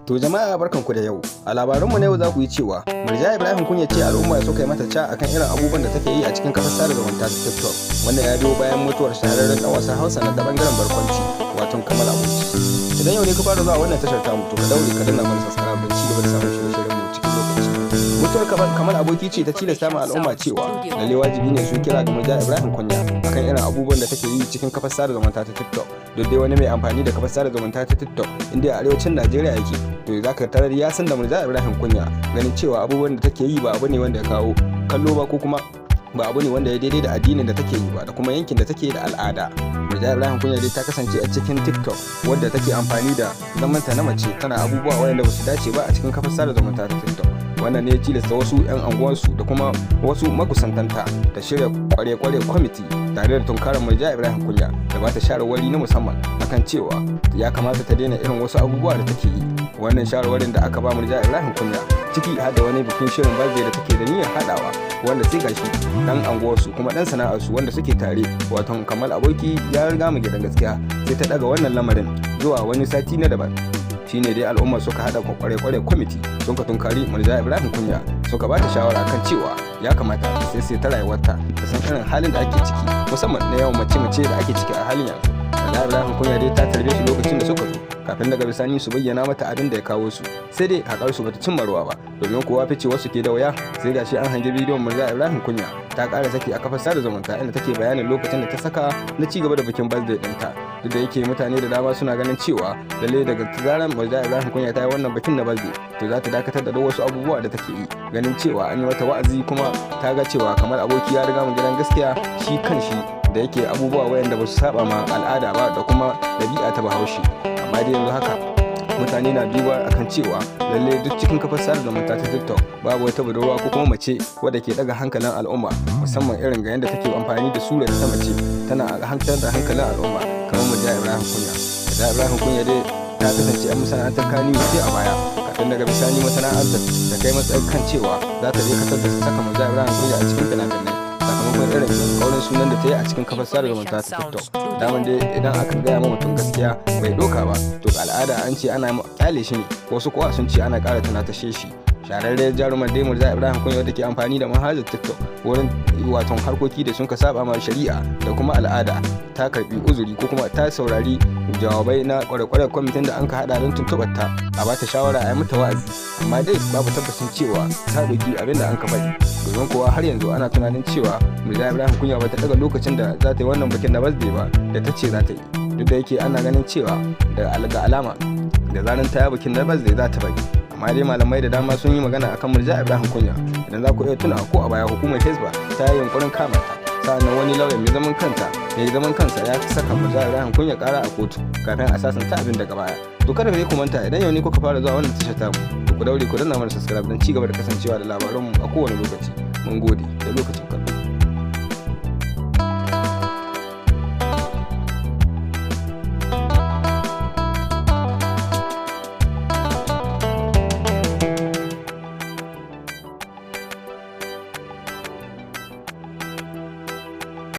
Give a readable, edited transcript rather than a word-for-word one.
To jama'a, barkanku da yau. A labaranmu na yau za ku yi cewa Murja Ibrahim Kunya ce al'umma suka yi mata ca akan irin abubuwan da take yi a cikin kafar sada zumunta ta TikTok. Wanda ya biyo bayan mutuwar shahararren dan wasan Hausa na ta bangaren barkwanci, wato Kamal Aboki. Idan yau ne ka fara zuwa wannan tashar tamu, to ka daure ka danna mana subscribe don ci gaba da samun shirye-shiryen mu cikin lokaci. Mutuwar Kamal Aboki ce ta tilasta ma al'umma cewa lalle wajibi ne su kira ga Murja Ibrahim Kunya akan irin abubuwan da take yi cikin kafar sada zumunta ta TikTok. Duk dai wani mai amfani da kafar sada zumunta ta TikTok, inda a arewacin Najeriya yake, to za ka tarar ya san da Murja Ibrahim Kunya, ganin cewa abubuwan da take yi ba abu ne wanda ya kawo kallo ba, ko kuma ba abu ne wanda ya daidai da addinin da take yi ba da kuma yankin da take da al'ada. Murja Ibrahim Kunya dai ta kasance a cikin TikTok wadda take amfani da zamanta na mace, tana abubuwa wayanda ba su dace ba a cikin kafar sada zumunta ta TikTok. Wannan ne ya tilasta wasu 'yan anguwansu da kuma wasu makusantanta da shirya kware-kware kwamiti tare da tunkarar Murja Ibrahim Kunya da ba ta shawarwari na musamman akan cewa ya kamata ta daina irin wasu abubuwa da take yi. Wannan shawarwarin da aka ba Murja Ibrahim Kunya ciki har da wani bikin shirin birthday da take da niyyar haɗawa, wanda sai gashi dan anguwarsu kuma dan sana'arsu wanda suke tare, wato Kamal Aboki, ya riga mu gidan gaskiya, sai ta daga wannan lamarin zuwa wani sati na daban. Shine dai al'umma suka hada kware-kware kwamiti, sun ka tunkari Murja Ibrahim Kunya, suka ba ta shawara kan cewa ya kamata sai sai ta rayuwarta ta san irin halin da ake ciki, musamman na yawan mace-mace da ake ciki a halin yanzu. Murja Ibrahim Kunya dai ta tarbe su lokacin da suka zo, kafin daga bisani su bayyana mata abin da ya kawo su. Sai dai haƙar su bata cimma ruwa ba, domin kuwa fice wasu ke da wuya sai gashi an hangi bidiyon Murja Ibrahim Kunya ta ƙara saki a kafar sada zumunta, inda take bayanin lokacin da ta saka na ci gaba da bikin birthday ɗinta. Duk da yake mutane da dama suna ganin cewa lalle daga zaran Murja Ibrahim Kunya ta yi wannan bikin na birthday, to za ta dakatar da duk wasu abubuwa da take yi, ganin cewa an yi mata wa'azi kuma ta ga cewa kamar aboki ya riga mu gidan gaskiya, shi kan shi da yake abubuwa wayanda ba su saba ma al'ada ba da kuma ɗabi'a ta Bahaushe. Amma dai yanzu haka mutane na duba akan cewa lalle duk cikin kafar sada zumunta ta TikTok babu wata budurwa ko kuma mace wadda ke daga hankalin al'umma, musamman irin ga yadda take amfani da surar ta mace tana hankalar da hankalin al'umma, kamar Murja Ibrahim Kunya. Murja Ibrahim Kunya dai ta kasance 'yan masana'antar Kannywood sai a baya, kafin daga bisani masana'antar ta kai matsayin kan cewa za ta dakatar da saka Murja Ibrahim Kunya a cikin fina-finai, sakamakon irin kaurin sunan da ta yi a cikin kafar sada zumunta ta TikTok. Daman dai idan aka gaya ma mutum gaskiya bai doka ba, to ga al'ada an ce ana kyale shi ne, wasu kuwa sun ce ana ƙara tunatashe shi. Shahararriyar jarumar dai Murja Ibrahim Kunya wadda ke amfani da manhajar TikTok wurin waton harkoki da sun ka saba ma shari'a da kuma al'ada, ta karbi uzuri ko kuma ta saurari jawabai na kware-kware kwamitin da an ka hada don tuntuɓar ta a bata shawara a yi mata wa'azi. Amma dai babu tabbacin cewa ta ɗauki abin da an ka faɗi, domin kuwa har yanzu ana tunanin cewa Murja Ibrahim Kunya bata daga lokacin da za ta yi wannan bikin na birthday ba da ta ce za ta yi. Duk da yake ana ganin cewa da ga alama da zaran ta yi bikin na birthday za ta bari, amma dai malamai da dama sun yi magana akan Murja Ibrahim Kunya. Idan za ku iya tuna, ko a baya hukumar Hizba ta yi yunkurin kama ta, sa'annan wani lauya mai zaman kansa ya saka Murja Ibrahim Kunya kara a kotu kafin a sasanta abin daga baya. To kada ku manta, idan yau ne kuka fara zuwa wannan tashar tamu, to ku daure ku danna mana subscribe don ci gaba da kasancewa da labaranmu a kowane lokaci. Mun gode da lokacin kallo.